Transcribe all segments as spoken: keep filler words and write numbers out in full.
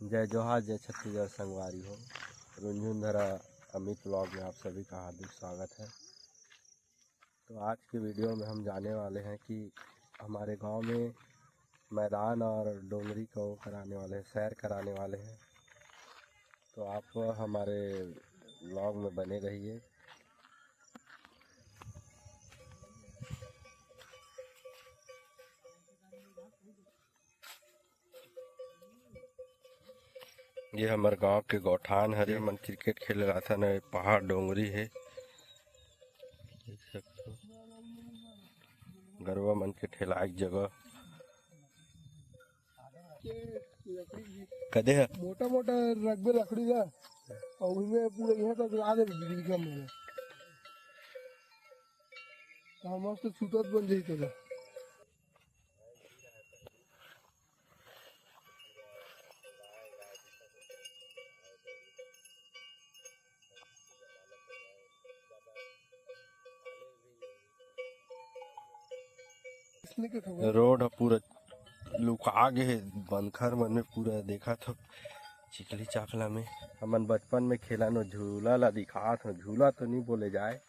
जय जोहार, जय छत्तीसगढ़ संगवारी हो। रुंझुनधरा अमित व्लॉग में आप सभी का हार्दिक स्वागत है। तो आज के वीडियो में हम जाने वाले हैं कि हमारे गांव में मैदान और डोंगरी को कराने वाले हैं, सैर कराने वाले हैं। तो आप हमारे व्लॉग में बने रहिए। ये हमर गांव के गौठान हरे, मन क्रिकेट खेले आथन, ये पहाड़ डोंगरी हे, देख सकथो। गरवा मन के ठेलाए के जगह। कदे ह? मोटा मोटा रखबे लकड़ी ला, अउ ओमे पूरा यहाँ तक ला दे बीघा में। तो मस्त छूटत बन जाई तेला। रोड ह पूरा लुका गे हे, बनखर मन में पूरा देखत हो चिखली चाखला में। हमन बचपन में खेलन, ओ झूला ला दिखात हो, झूला तो नहीं बोले जाए,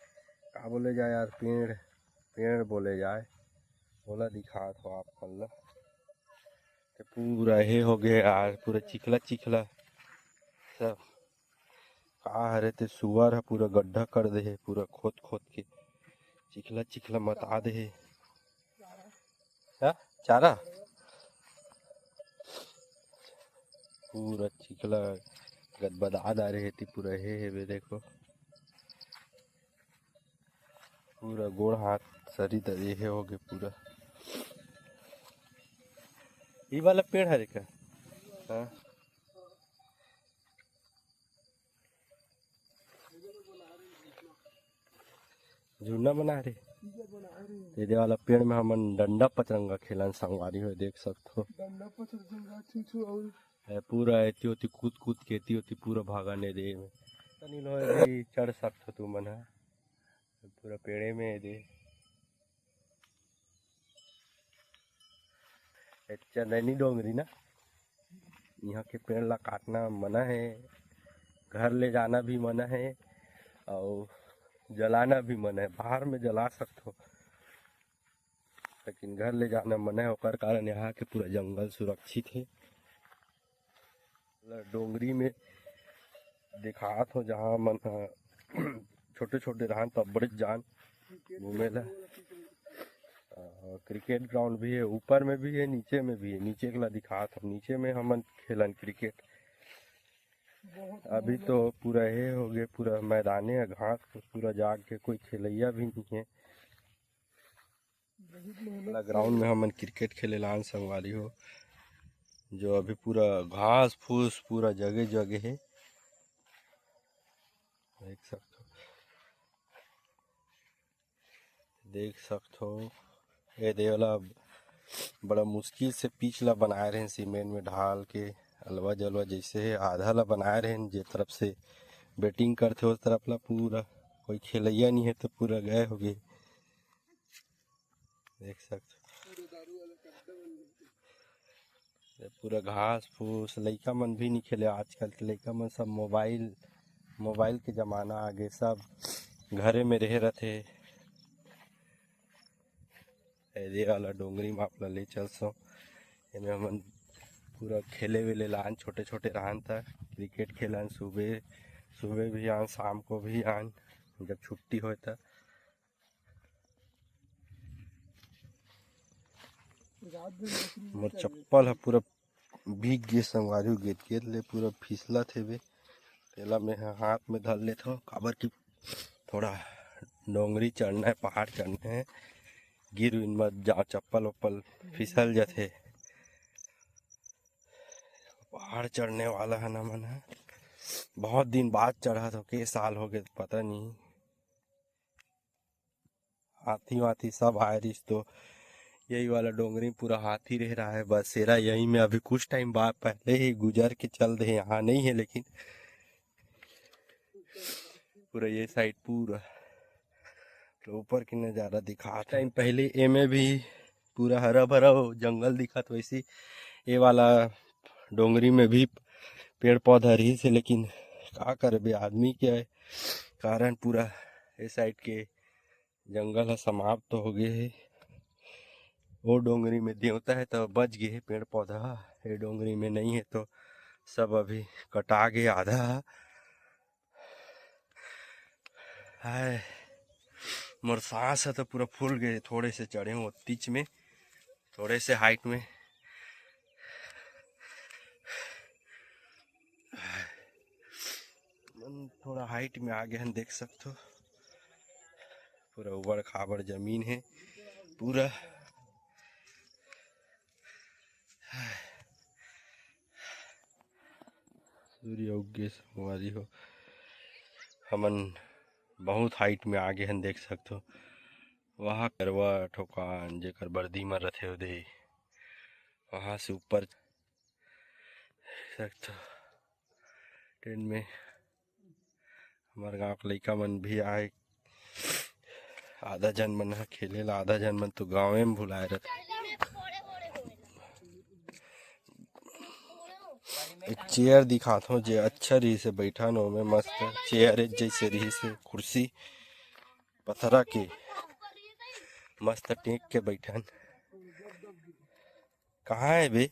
का बोले जाए यार, पेड़, पेड़ बोले जाए, ओला दिखात हो आप मन ला। ते पूरा हे हो गे यार, पूरा चिखला चिखला सब। का हरे ते सुअर ह पूरा गड्ढा कर दे हे, पूरा खोद खोद के चिखला चिखला मता दे हे। हाँ? चारा? पूरा चिखला गदबदा डारे हे, ते पूरा हे हेबे देखो। पूरा गोड़ हाथ सरी दे हे हो गे पूरा। ई वाला पेड़ हरे का? हाँ। झुन्ना बना रहे। ये दे वाला पेड़ में हमन डंडा पचरंगा खेलन संगवारी हो, देख सकथो। डंडा पचरंगा छू छू और ए, पूरा एती ओती कूद कूद के एती ओती पूरा भागा ने दे में। तनी लो भी चढ़ सकथो तू मन ह। पूरा पेड़े में दे। ए, चंदैनी डोंगरी ना, यहाँ के पेड़ ला काटना मना है, घर ले जाना भी मना है और जलाना भी मना है। बाहर में जला सकथो, लेकिन घर ले जाना मना है। ओकर कारण यहाँ के पूरा जंगल सुरक्षित है। डोंगरी में दिखात हो, जहाँ मन ह छोटे छोटे रहन त बड़े जान घूमे ला। अ, क्रिकेट ग्राउंड भी है, ऊपर में भी है, नीचे में भी है। नीचे के ला दिखात हो, नीचे में हमन खेलन क्रिकेट। अभी तो पूरा हे हो गए, पूरा मैदाने है, घास फूस पूरा जाग के, कोई खेलैया भी नहीं है। वाला ग्राउंड में हमन क्रिकेट खेले लान संगवारी हो, जो अभी पूरा घास फूस पूरा जगे जगे हे। देख सकथो, देख सकथो, ये दे वाला बड़ा मुश्किल से पिच ला बनाए रहे सीमेंट में ढाल के, अलवा जलवा जैसे है, आधा ला बनाए रहे, जे तरफ से बैटिंग करथे, उस तरफ ला पूरा कोई खेलैया नहीं है, तो पूरा गए हो गए। देख सकथो, ये पूरा घास फूस, लइका मन भी नहीं खेले। आजकल के लइका मन सब मोबाइल, मोबाइल के जमाना आ गे, सब घरे में रहे रहथे। ए दे वाला डोंगरी में आप ला ले चलसो, एमे हमन पूरा खेले वेले लान, छोटे छोटे रहन त क्रिकेट खेलन, सुबह, सुबह भी आन, शाम को भी आन, जब छुट्टी होए त। मोर चप्पल ह पूरा भीग गे संगवारी हो, गेद गेद ले पूरा फिसलत हेबे। तेला मैं ह हाथ में धर लेथव, काबर कि थोड़ा डोंगरी चढ़ना है, पहाड़ चढ़ना है, गिर विन मत जाओ, चप्पल वप्पल फिसल जाथे। पहाड़ चढ़ने वाला है ना मन है, बहुत दिन बाद चढ़ा था, के साल हो गए पता नहीं। हाथी वाथी सब आए रहिस, तो यही वाला डोंगरी पूरा हाथी रह रहा है, बसेरा यही में अभी कुछ टाइम बाद पहले ही गुजर के चल दे, यहाँ नहीं है, लेकिन पूरा ये साइड पूरा तो ऊपर के नज़ारा दिखा। टाइम पहले एमे भी पूरा हरा भरा जंगल दिखत, वैसे ये वाला डोंगरी में भी पेड़ पौधा रहिस हे, लेकिन का करबे, आदमी के कारण पूरा ए साइड के जंगल ह समाप्त हो गे हे। ओ डोंगरी में देवता हे त बच गे हे पेड़ पौधा, ए डोंगरी में नहीं हे तो सब अभी कटा गे आधा। हाय, मोर सांस ह तो पूरा फूल गे, थोड़े से चढ़े हूँ ओतीच में, थोड़े से हाइट में। थोड़ा हाइट में आ गे हन, देख सकथो, पूरा उबड़ खाबड़ जमीन हे पूरा। सूर्य उग गे संगवारी हो, हमन बहुत हाइट में आ गे हन, देख सकथो। वहाँ करवा ठोकान जेकर बरदी म रथे ओदे, वहाँ से ऊपर देख सकथो। ट्रेन में हमर गांव के लइका मन भी आए, आधा झन मन ह खेले ला, आधा झन मन तो गांवे में भुलाए रथे। एक चेयर दिखात हो जे अच्छा रही से बैठा न, ओमे मस्त चेयर जैसे रही से कुर्सी पथरा के मस्त टेक के बैठन। कहाँ है बे?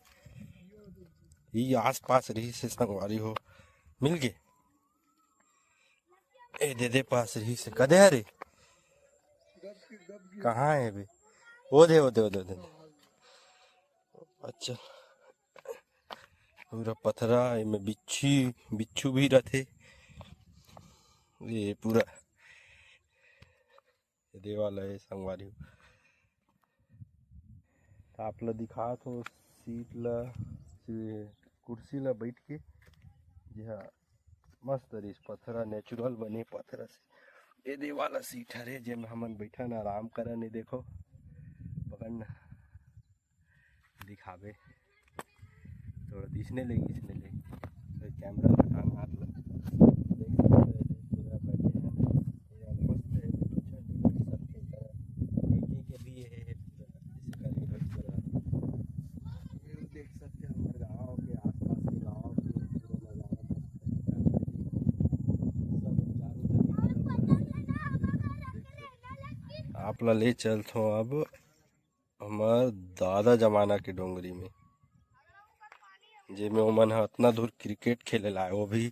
ई आसपास रही से संगवारी हो, मिल गे। ए दे दे पास रही से कदे हरे? कहाँ है बे? ओ दे, ओ दे, ओ दे, ओ दे। अच्छा, पूरा पथरा, एमे बिच्छी, बिच्छू भी रथे। ये पूरा ये दे वाला है संगवारी। त आप ला दिखात हो सीट ला, सी-, कुर्सी ला बैठ के, जेहा मस्त रिस पथरा, नेचुरल बने पथरा से। ये दे वाला सीट हरे, जेमे हमन बैठन, आराम करन। ये देखो, पकड़ ना, दिखाबे, थोड़ा दिसने ले, दिसने ले, तो कैमरा हटाना हाथ ला। देख सकते हो, पूरा बैठे हैं, ये मस्त है, कुछ सबके घर, एक एक भी ये है, पूरा इसका रिवर्स लगा। ये देख सकते हैं, हमारे गाँव के आसपास के गाँव के पूरा नज़ारा मस्त है। सब चारों तरफ आप ला ले चलथों अब हमर दादा जमाना के डोंगरी में, जेमे ओमन ह अतना दूर क्रिकेट खेले ला आए, वो भी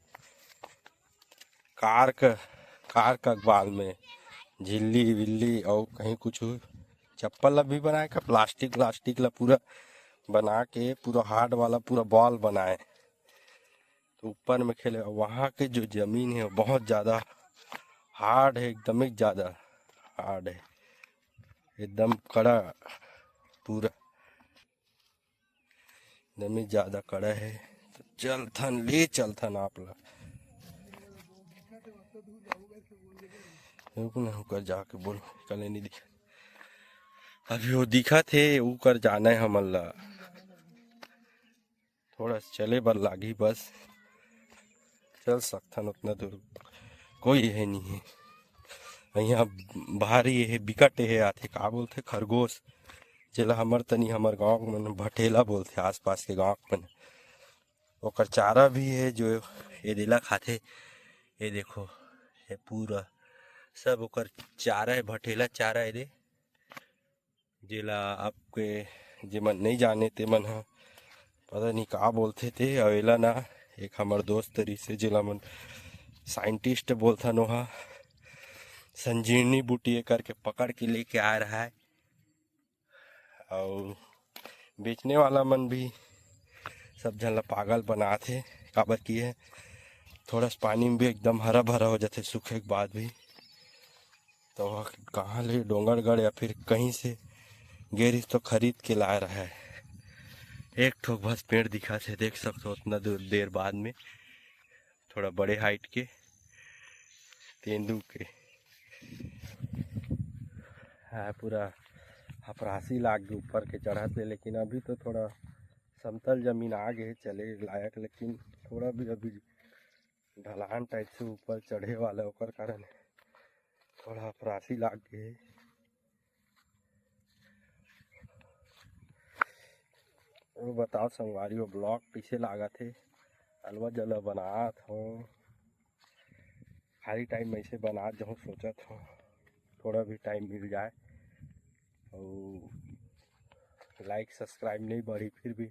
कार क, कार का अखबार में झिल्ली विल्ली अउ कहीं कुछ चप्पल ला भी बनाए का प्लास्टिक व्लास्टिक ला पूरा बना के पूरा हार्ड वाला पूरा बॉल बनाए, तो ऊपर में खेले। वहाँ के जो जमीन है बहुत ज़्यादा हार्ड है, एकदम ही ज़्यादा हार्ड है, एकदम कड़ा, पूरा एकदम ही ज़्यादा कड़ा है। तो चलथन, ले चलथन आप ला। रुक ना, ओकर जाके बोल, कले नहीं दिखा। अभी वो दिखा थे, ओकर जाना है हमन ला। थोड़ा चले बर लागी बस, चल सकथन उतना दूर, कोई है नहीं है। यहाँ भारी है, बिकट है, आथे का बोलथे खरगोश, जेला हमर तनी हमर गाँव मन भटेला बोलथे, आसपास के गाँव मन। ओकर चारा भी है जो ये देला खाथे। ये देखो, ये पूरा सब ओकर चारा है, भटेला चारा है दे, जेला आपके जेमन नहीं जाने ते मन ह पता नहीं का बोलथे ते। अउ एला ना एक हमर दोस्त रिसे, जेला मन साइंटिस्ट बोलथन, ओहा संजीवनी बूटी ये करके पकड़ के लेके आ रहा है। अउ बेचने वाला मन भी सब झन ला पागल बनाथे, काबर कि ये थोड़ा सा पानी में भी एकदम हरा भरा हो जाथे सूखे के बाद भी। तो वह कहाँ ले डोंगरगढ़ या फिर कहीं से गे रिस तो खरीद के लाए रहा है। एक ठोक बस पेड़ दिखा थे, देख सकते हो उतना दूर देर बाद में थोड़ा बड़े हाइट के तेंदू के। हाँ, पूरा हपरासी लाग गे ऊपर के चढ़त ले, लेकिन अभी तो थोड़ा समतल जमीन आ गे हे चले लायक, लेकिन थोड़ा भी अभी ढलान टाइप से ऊपर चढ़े वाला, ओकर कारण थोड़ा हपरासी लाग गे हे। वो बताओ संगवारी, वो ब्लॉग कैसे लागत हे? अलवा जला बनात हूँ, खाली टाइम में ऐसे बनात जाऊँ, सोचत हूँ थोड़ा भी टाइम मिल जाए। और लाइक सब्सक्राइब नहीं बढ़ी, फिर भी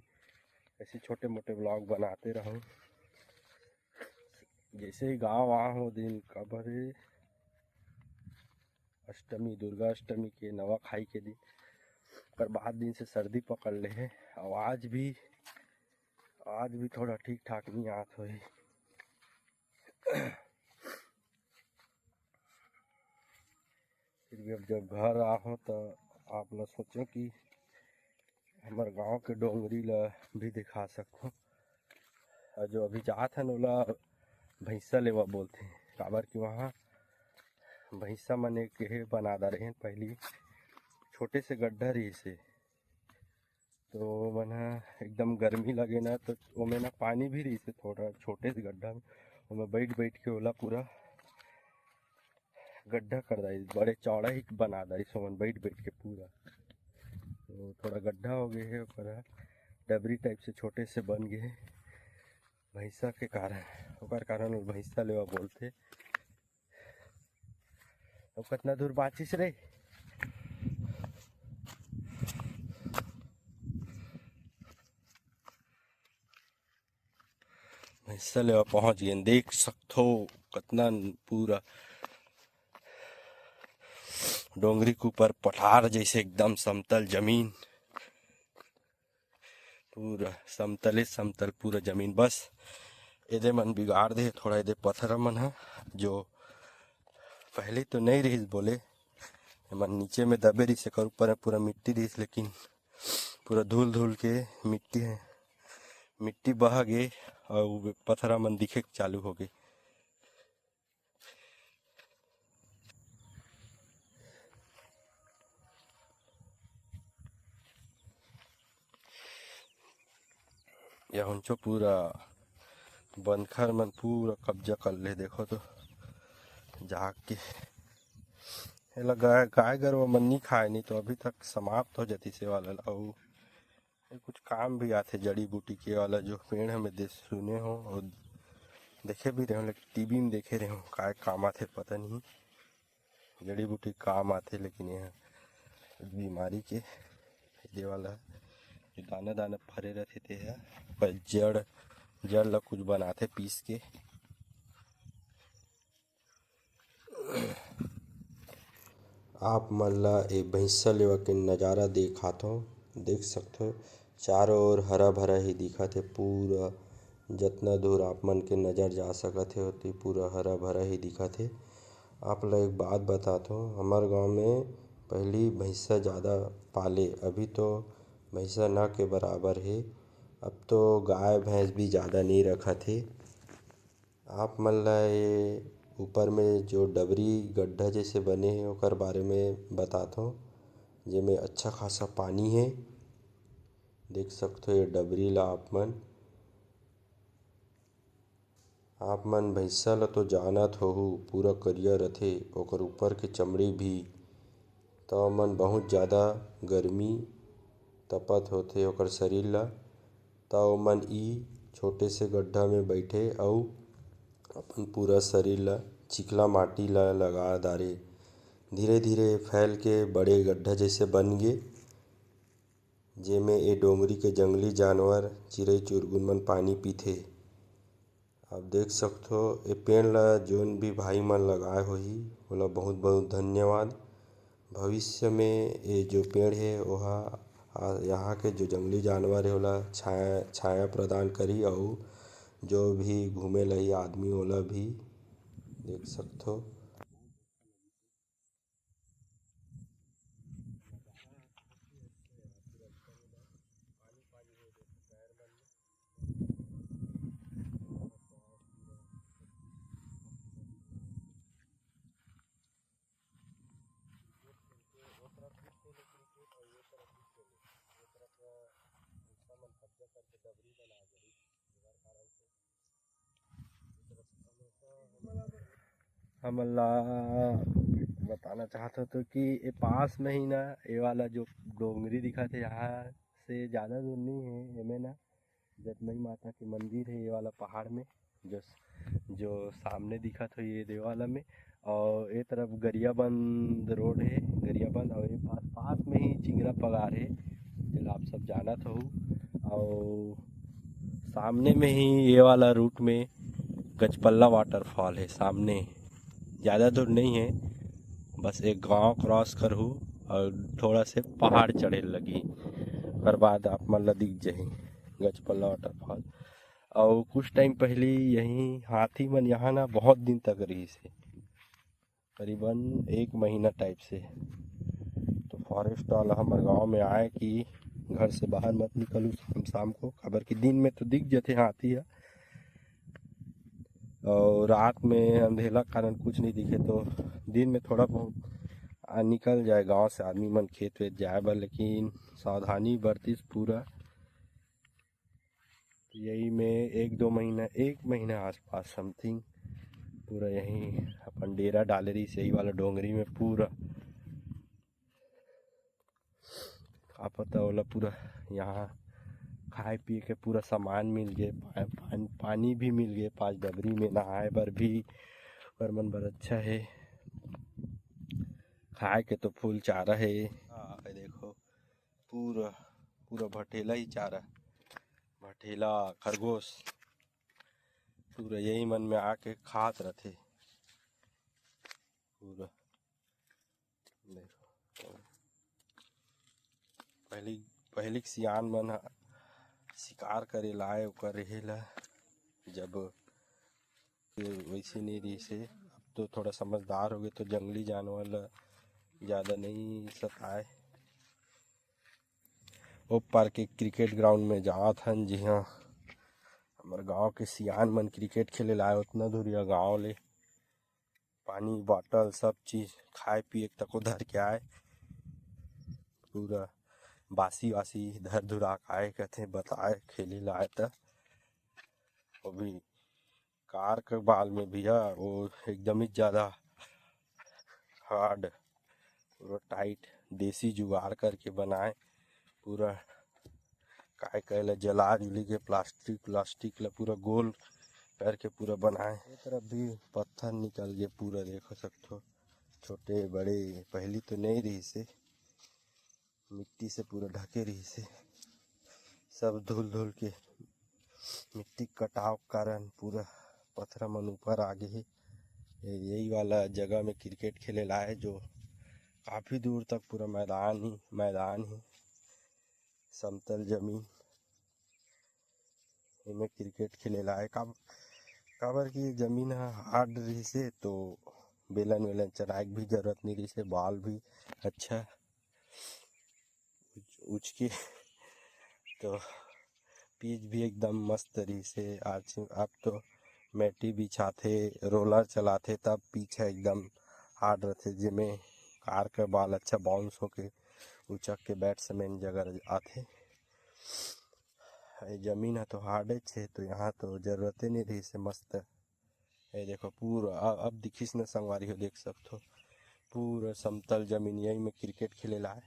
ऐसे छोटे मोटे व्लॉग बनाते रहूँ। जैसे ही गाँव आ हो दिन, काबर हे, अष्टमी, दुर्गा अष्टमी के नवा खाई के दिन, पर बहुत दिन से सर्दी पकड़ ले है। और आज भी आज भी थोड़ा ठीक ठाक नहीं आत होही। फिर भी अब जब घर आहो तो आप लोग सोचो कि हमर गांव के डोंगरी ला भी दिखा सकूँ। और जो अभी जात हन ओला भैंसा लेवा बोलते, काबर कि वहाँ भैंसा मन एक हे बना डारे हैं। पहली छोटे से गड्ढा रही से, तो मन ह एकदम गर्मी लगे ना, तो ओमे ना पानी भी रहिसे थोड़ा छोटे से गड्ढा में, ओमे बैठ बैठ के ओला पूरा गड्ढा कर डारिस, बड़े चौड़ा ही बना डारिस ओमन बैठ बैठ के पूरा। तो थोड़ा गड्ढा हो गए है, ओकर डबरी टाइप से छोटे से बन गए है भैंसा के कारण, ओकर कारण वो भैंसा लेवा बोलते। अब कितना दूर बाँचिस रे? भैंसा लेवा पहुँच गेन, देख सकथो कतना पूरा डोंगरी के ऊपर पठार जैसे एकदम समतल जमीन, पूरा समतले समतल पूरा जमीन। बस एदे मन बिगाड़ दे थोड़ा, एदे पथरा मन ह जो पहले तो नहीं रहिस बोले, एमन नीचे में दबे रहिस, एकर ऊपर में पूरा मिट्टी रहिस, लेकिन पूरा धूल धूल के मिट्टी है, मिट्टी बह गे और पथरा मन दिखे चालू हो गए। यह हुंचो पूरा बनखर मन पूरा कब्जा कर ले, देखो तो जाके एला गाय, गाय गरवा मन नहीं खाए, नहीं तो अभी तक समाप्त हो जाती से वाला। अउ ये कुछ काम भी आथे जड़ी बूटी के वाला, जो पेड़ हमें दे सुने हो और देखे भी रहे हो, लेकिन टीवी में देखे रहे हो, काय काम आथे पता नहीं। जड़ी बूटी काम आथे, लेकिन ये बीमारी के ये वाला जो दाना दाना फरे रहथे ते ह, पर जड़, जड़ ला कुछ बनाथे पीस के। आप मन ला ए भैंसा लेवा के नजारा देखाथो, देख सकथो, चारों ओर हरा भरा ही दिखत हे। पूरा जतना दूर आप मन के नजर जा सकत हे, ओती पूरा हरा भरा ही दिखत हे। आप ला एक बात बताथो, हमर गांव में पहली भैंसा ज़्यादा पाले, अभी तो भैंसा ना के बराबर हे। अब तो गाय भैंस भी ज़्यादा नहीं रखत हे। आप मन ला ये ऊपर में जो डबरी गड्ढा जैसे बने हे, ओकर बारे में बताथो, जेमे अच्छा खासा पानी हे। देख सकथो ये डबरी ला आप मन। आप मन भैंसा ला तो जानत होहू, पूरा करिया रथे, ओकर ऊपर के चमड़ी भी। त ओमन बहुत ज़्यादा गर्मी तपत होथे ओकर शरीर ला। त ओमन ई छोटे से गड्ढा में बइठे अउ अपन पूरा शरीर ला चिकला माटी ला लगा डारे। धीरे-धीरे फैल के बड़े गड्ढा जैसे बन गे, जेमे ए डोंगरी के जंगली जानवर, चिरई चुरगुन मन पानी पीथे। आप देख सकथो, ए पेड़ ला जोन भी भाई मन लगाए होही, ओला बहुत-बहुत धन्यवाद। भविष्य में ये जो पेड़ हे, ओहा, आ, यहाँ के जो जंगली जानवर हे, ओला छाया, छाया प्रदान करही, अउ जो भी घूमे ल आही आदमी, ओला भी देख सकथो। हमन ला बताना चाहत हों तो कि ए पास में ही ना, ए वाला जो डोंगरी दिखत हे, यहाँ से ज़्यादा दूर नहीं है, एमे ना जतमई माता के मंदिर हे ये वाला पहाड़ में, जो जो सामने दिखत हो ये दे वाला में। और ये तरफ गरियाबंद रोड हे, गरियाबंद, और ये पास पास में ही चिंगरा पगार हे, जेला आप सब जानत हो। और सामने में ही ये वाला रूट में गजपल्ला वाटरफॉल हे सामने, ज़्यादा दूर नहीं है, बस एक गांव क्रॉस करहू और थोड़ा से पहाड़ चढ़े लगी, ओकर बाद आप मन ला दिख जाही गजपल्ला वाटरफॉल। और कुछ टाइम पहले यही हाथी मन यहाँ ना बहुत दिन तक रहिस हे, करीबन एक महीना टाइप से। तो फॉरेस्ट वाला हमर गांव में आए कि घर से बाहर मत निकलू शाम शाम को, काबर कि दिन में तो दिख जथे हाथी ह, और रात में अंधेला कारण कुछ नहीं दिखे, तो दिन में थोड़ा बहुत आ, निकल जाए गांव से आदमी मन खेत वेत जाए बर, लेकिन सावधानी बरतिस पूरा। यही में एक दो महीना, एक महीना आसपास समथिंग पूरा यही अपन डेरा डाले रहिस, यही वाला डोंगरी में पूरा। का पता ओला पूरा यहाँ खाए पिए के पूरा सामान मिल गे, पा-, पान-, पानी भी मिल गे, पाँच डबरी में नहाए बर भी ओकर मन बर अच्छा हे। खाए के तो फूल चारा हे। हाँ, ये देखो, पूरा, पूरा भटेला ही चारा, भटेला, खरगोश, पूरा यही मन में आके खात रथे पूरा। देखो, पहली, पहली के सियान मन ह शिकार करे लाए ओकर रहे ला, जब वैसे नहीं रहिस हे। अब तो थोड़ा समझदार हो गए, तो जंगली जानवर ला ज़्यादा नहीं सताए। ओ पार के क्रिकेट ग्राउंड में जात हन, जिहाँ हमर गांव के सियान मन क्रिकेट खेले लाए, उतना दूरिया गांव ले पानी बॉटल सब चीज खाए पिए तको धर के आए। पूरा बासी वासी धर धुरा के आए, कहते बताए खेले लाए त। वो भी कार के बाल में भैया, वो एकदम ही ज़्यादा हार्ड, पूरा टाइट देसी जुगाड़ करके बनाए। पूरा काय कहला, जला जुली के प्लास्टिक प्लास्टिक ला पूरा गोल करके पूरा बनाए। ये तरफ भी पत्थर निकल गए पूरा, देखो सकथो, छोटे बड़े, पहली तो नहीं रहिस हे, मिट्टी से पूरा ढके रहिस हे, सब धुल धुल के मिट्टी कटाव के कारण पूरा पथरा मन ऊपर आ गे हे। ये, यही वाला जगह में क्रिकेट खेले लाए, जो काफ़ी दूर तक पूरा मैदान ही मैदान हे, समतल जमीन, एमे क्रिकेट खेले लाए। काब-, काबर कि जमीन ह हार्ड रहिस हे, तो बेलन वेलन चलाए के भी जरूरत नहीं रहिस हे, बॉल भी अच्छा उच-, उचके, तो पिच भी एकदम मस्त रहिस हे। आज अब तो मैटी बिछाथे, रोलर चलाथे, तब पिच ह एकदम हार्ड रथे, जेमे कार के बॉल अच्छा बाउंस होके उचक के बैट्समैन जगह आथे। ये जमीन ह तो हार्डेच हे, तो यहाँ तो जरूरते नहीं रहिस हे, मस्त। ये देखो पूरा अ-, अब दिखिस न संगवारी हो, देख सकथो पूरा समतल जमीन, यही में क्रिकेट खेले ला हे,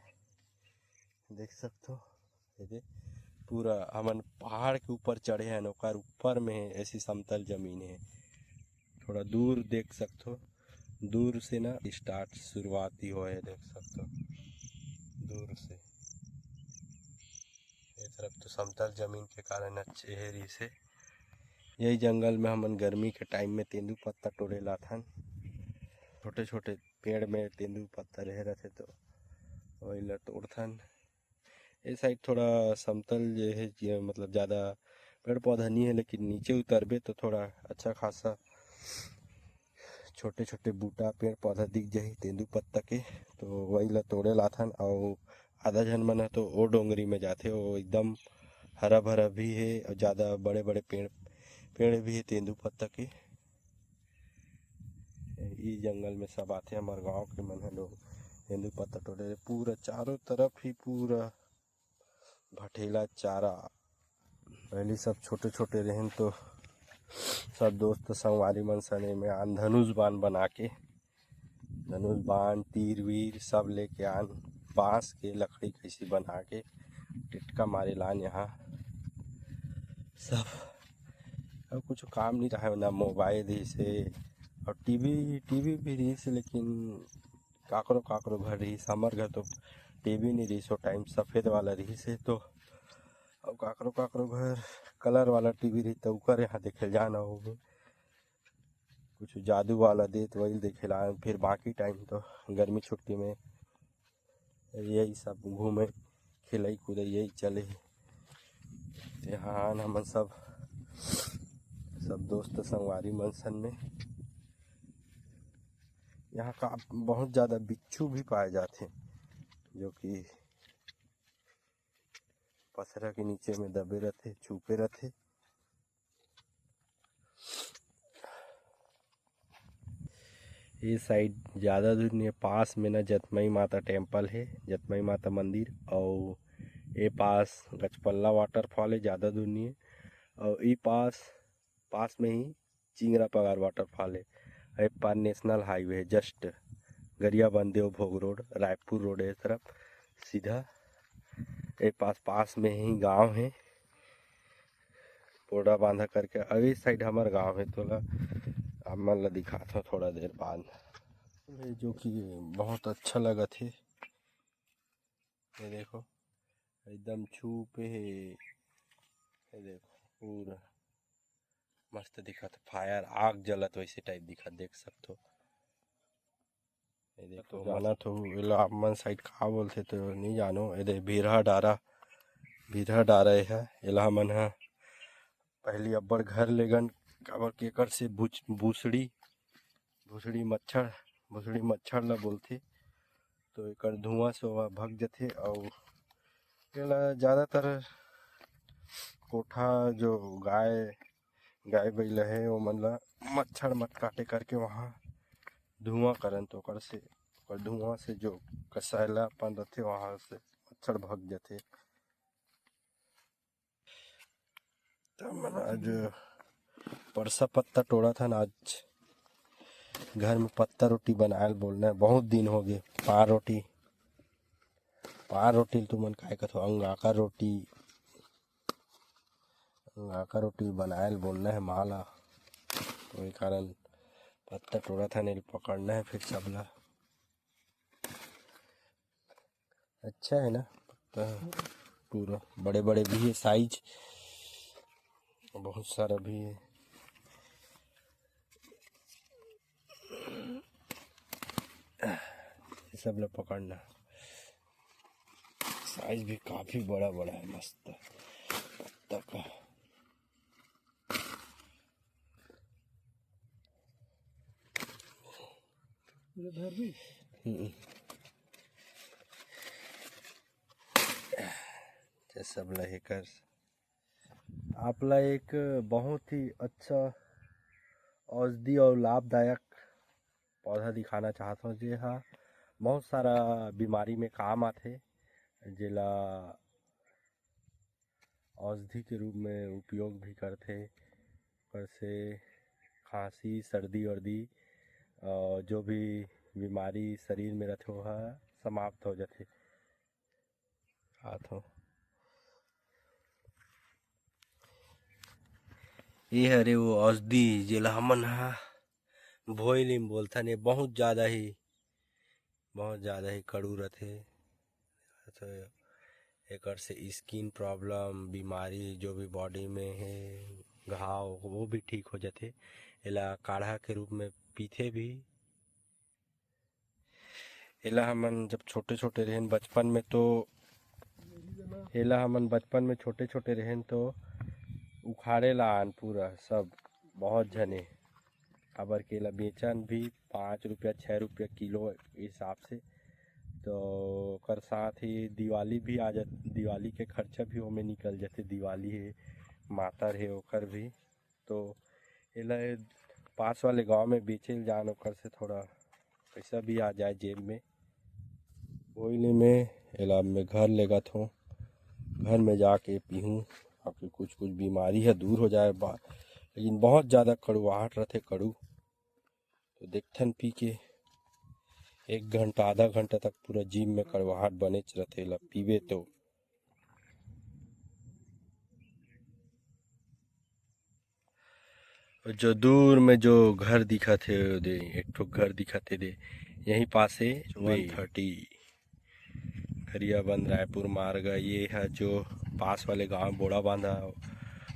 देख सकथो। ये दे पूरा हमन पहाड़ के ऊपर चढ़े हन, ओकर ऊपर में ऐसी समतल जमीन हे। थोड़ा दूर देख सकथो, दूर से ना स्टार्ट शुरुआती होए हे, देख सकथो दूर से। ये तरफ तो समतल जमीन के कारण अच्छे हे रहिस हे। यही जंगल में हमन गर्मी के टाइम में तेंदू पत्ता टोरे लाथन। छोटे छोटे पेड़ में तेंदू पत्ता रहे रहथे, तो वही ला तोड़थन। ये साइड थोड़ा समतल जे हे, जे मतलब ज़्यादा पेड़ पौधा नहीं है, लेकिन नीचे उतरबे तो थोड़ा अच्छा खासा छोटे छोटे बूटा पेड़ पौधा दिख जाही तेंदू पत्ता के, तो वही ला तोड़े लाथन। और आधा झन मन ह तो ओ डोंगरी में जाथे, वो एकदम हरा भरा भी है और ज़्यादा बड़े बड़े पेड़ पेड़ भी है तेंदू पत्ता के। ई जंगल में सब आथे हमर गांव के मन ह लोग तेंदू पत्ता टोरे। पूरा चारों तरफ ही पूरा भठेला चारा। पहली सब छोटे छोटे रहन तो सब दोस्त संगवारी मन सने में आन धनुष बाण बना के, धनुष बाण तीर वीर सब लेके आन, बांस के लकड़ी कैसे बना के टिटका मारे लान यहाँ। सब। अब कुछ काम नहीं रहा ना, मोबाइल रहिस हे और टीवी, टीवी भी रहिस हे, लेकिन काकरो काकरो घर रहिस, हमर घर तो टीवी नहीं रहिस, वो टाइम सफेद वाला रहिस हे। तो अब काकरो काकरो घर कलर वाला टीवी रही, तो ओकर यहाँ देखे जाना हो, कुछ जादू वाला देत वही देखे ला। फिर बाकी टाइम तो गर्मी छुट्टी में यही सब घूमे, खेलई कूदई यही चले। ते हाँ, हमन सब, सब दोस्त संगवारी मन सन में यहाँ का बहुत ज़्यादा बिच्छू भी पाए जाथे, जो कि पथरा के नीचे में दबे रथे, छुपे रथे। ये साइड ज़्यादा दूर नहीं है, पास में ना जतमई माता टेम्पल है, जतमई माता मंदिर, और ये पास गचपल्ला वाटरफॉल है, ज़्यादा दूर नहीं है। और ये पास, पास में ही चिंगरा पगार वाटरफॉल है। ये पार नेशनल हाईवे है, just Gariaband Devbhog road, Raipur road है तरफ सीधा। ये पास, पास में ही गांव है, पोड़ा बांधा करके। अभी साइड हमर गांव है, तोला आप मन ला दिखात हूँ थोड़ा देर बाद, ये जो कि बहुत अच्छा लगत है। ये देखो, एकदम छुपे है, ये देखो, पूरा मस्त दिखत, फायर, आग जलत वैसे टाइप दिखत, देख सकथो। ये देखो, तो मना तो एला आप मन साइड का बोलथे तो नहीं जानो। ये दे भीरहा डारा, भीरहा डारा ये है। एला हमन ह पहली अब्बड़ घर लेगन, काबर के एकर से बुच-, भूसड़ी, भूसड़ी मच्छर, भूसड़ी मच्छर ला बोलथे। तो एकर धुआं से ओहा भग जथे। और एला ज़्यादातर कोठा जो गाय, गाय बइला है, ओमन ला मच्छर मत काटे करके वहाँ धुआं करन, तो ओकर से, ओकर धुआं से जो कसैलापन रथे, वहाँ से मच्छर भग जथे। तो हमन आज परसा पत्ता टोड़त हन, आज घर में पत्ता रोटी बनायल बोलना है, बहुत दिन हो गए। पान रोटी, पान रोटी ल तुमन काय कथो, अंगाकर रोटी, अंगाकर रोटी बनायल बोलना है माँ ला। तो ये कारण पत्ता टोड़त हन, एला पकड़ना है फिर सबला। अच्छा है ना पत्ता, पूरा बड़े बड़े भी है, साइज बहुत सारा भी है। ये सब ला पकड़ना, साइज भी काफी बड़ा बड़ा है, मस्त पत्ता का। हम्म। ये सब ला एकर आप ला एक बहुत ही अच्छा औषधि और लाभदायक पौधा दिखाना चाहत हूँ, जे हा बहुत सारा बीमारी में काम आथे, जेला औषधि के रूप में उपयोग भी करथे। ओकर से खांसी, सर्दी वर्दी, अ, जो भी बीमारी शरीर में रथे, ओहा समाप्त हो जाथे। खात हो। ये हरे वो औषधि, जेला हमन हा भोई लीम बोलथन। ये बहुत ज़्यादा ही, बहुत ज़्यादा ही कड़ू रथे। तो एकर से स्किन प्रॉब्लम, बीमारी जो भी बॉडी में है, घाव, वो भी ठीक हो जाथे। एला काढ़ा के रूप में पीथे भी। एला हमन जब छोटे-छोटे रहेन बचपन में, तो एला हमन बचपन में छोटे-छोटे रहेन, तो उखाड़े ला आन पूरा सब, बहुत झने। काबर के एला बेचन भी पाँच रुपया, छः रुपया किलो हिसाब से। तो ओकर साथ ही दिवाली भी आ जात, दिवाली के खर्चा भी ओमे निकल जाथे। दिवाली हे, मातर हे, ओकर भी। तो एला ए पास वाले गांव में बेचे ल जान, ओकर से थोड़ा पैसा भी आ जाए जेब में। ओइले में एला अब मैं घर लेगत हूँ, घर में जाके पीहूँ, ताकि कुछ कुछ बीमारी है दूर हो जाए बा। लेकिन बहुत ज़्यादा कड़ुवाहट रहथे, कड़ू। तो देखथन पी के एक घंटा, आधा घंटा तक पूरा जीभ में कड़वाहट बनेच रथे, एला पीबे तो। जो दूर में जो घर दिखत हे, दे, एक ठो घर दिखत हे, दे, यहीं पास हे। चौवन थर्टी गरियाबंद रायपुर मार्ग। ये ह जो पास वाले गांव बोड़ा बांधा,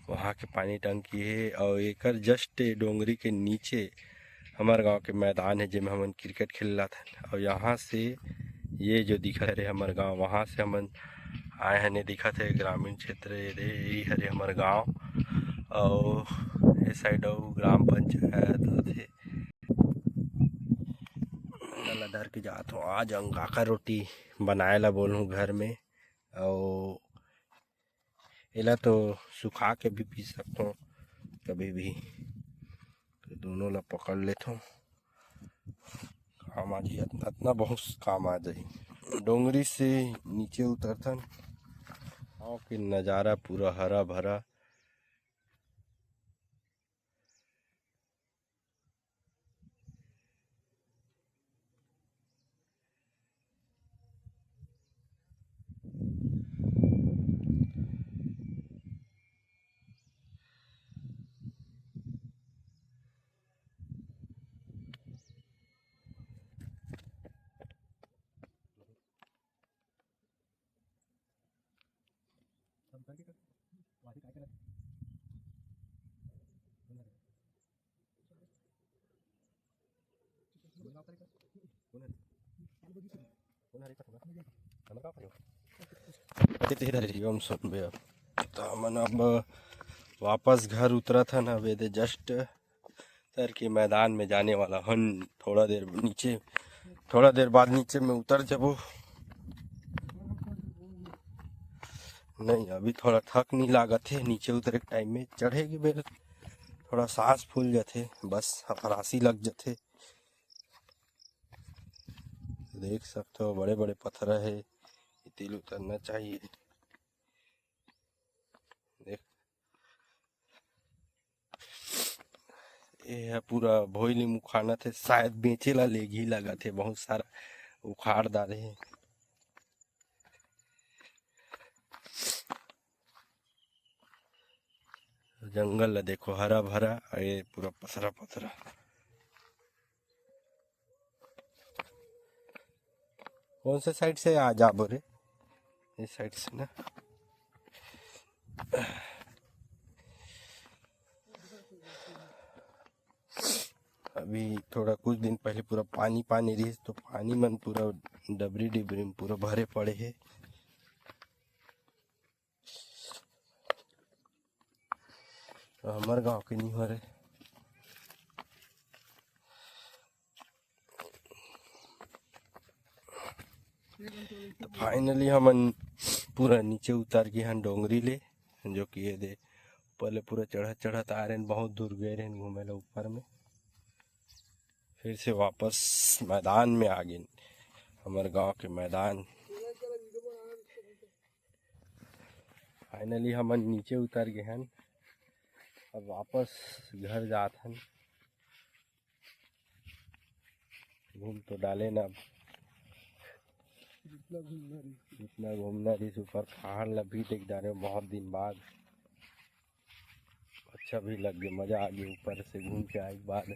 वहाँ के पानी टंकी हे। और एकर जस्ट डोंगरी के नीचे हमर गांव के मैदान हे, जेमे हमन क्रिकेट खेलत हन। और यहाँ से ये जो दिखत हे हमर गांव, वहाँ से हमन आए हन। ये दिखत हे ग्रामीण क्षेत्र, ये दे, यही हरे हमर गांव। और ये साइड अउ ग्राम पंचायत होथे। ला धर के जात हो, आज अंगाकर रोटी बनाए ला बोलूँ घर में। और एला तो सुखा के भी पी सकथों कभी भी। तो दोनों ला पकड़ लेथों, काम आ जाही, अतना, अतना बहुत काम आ जाही। डोंगरी से नीचे उतरथन, गाँव के नज़ारा पूरा हरा भरा। त हमन अब वापस घर उतरत हन। अब एदे जस्ट उतर के मैदान में जाने वाला हन। थोड़ा देर नीचे, थोड़ा देर बाद नीचे में उतर जबो। नहीं, अभी थोड़ा थक नहीं लागत हे। नीचे उतरे के टाइम में, चढ़े के बेर थोड़ा सांस फूल जाथे, बस हफरासी लग जाथे। देख सकते हो, बड़े बड़े पत्थर हे, इतिल उतरना चाहिए। देख, ये ह पूरा भोइली मुखानत हे, शायद बेचे ला लेगही लगत हे, बहुत सारा उखाड़ डाले हे। जंगल ला देखो, हरा भरा, और ये पूरा पथरा पथरा। कौन से साइड से आ जाबो रे? इस साइड से ना। अभी थोड़ा कुछ दिन पहले पूरा पानी पानी रहिस, तो पानी मन पूरा डबरी डिबरी में पूरा भरे पड़े हे। तो हमर गांव के नहीं हो रहे। तो फाइनली हमन पूरा नीचे उतर गे हन डोंगरी ले, जो कि ये दे ऊपर ले पूरा चढ़त चढ़त आ रहे हैं, बहुत दूर गए रहे हैं घूमे ला ऊपर में। फिर से वापस मैदान में आ गए, हमर गांव के मैदान। फाइनली हमन नीचे उतर गए हन, अब वापस घर जात हन। घूम तो डाले ना, अब जितना घूमना रही, जितना घूमना रही, ऊपर पहाड़ ला भी देख डाले बहुत दिन बाद। अच्छा भी लग गया, मजा आ गया ऊपर से घूम के आए के बाद।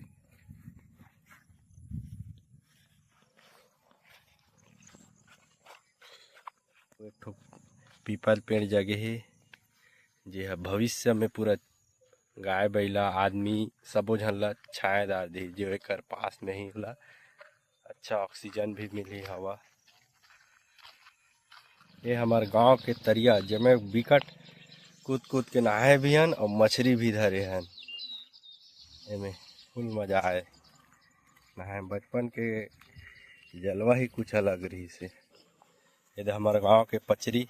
एक ठो पीपल पेड़ जगे हे, जे ह भविष्य में पूरा गाय, बइला, आदमी सबो झन ला छायादार दे, जो एकर पास में ही ओला अच्छा ऑक्सीजन भी मिली हवा। ये हमर गांव के तरिया, जेमे बिकट कूद कूद के नहाए भी हन और मछरी भी धरे हन। एमे फुल मजा आए नहाए। बचपन के जलवा ही कुछ अलग रहिस हे। ये दे हमर गांव के पचरी,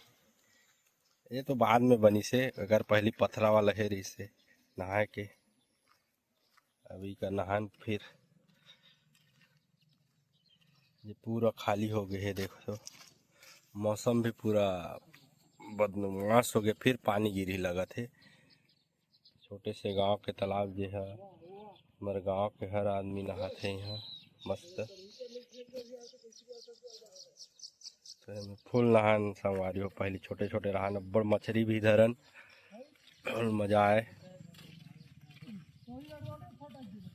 ये तो बाद में बनिस हे, अगर पहली पथरा वाला हे रहिस हे नहाए के। अभी का नहान फिर ये पूरा खाली हो गए हे। देखो तो मौसम भी पूरा बदमाश हो गए, फिर पानी गिरी लगत हे। छोटे से गांव के तालाब जे ह, हमर गांव के हर आदमी नहाथे यहाँ मस्त। तो एमे फुल नहान संगवारी हो, पहली छोटे छोटे रहन, अब्बड़ मछरी भी धरन, फुल मजा आए। रोड फटक दिबे।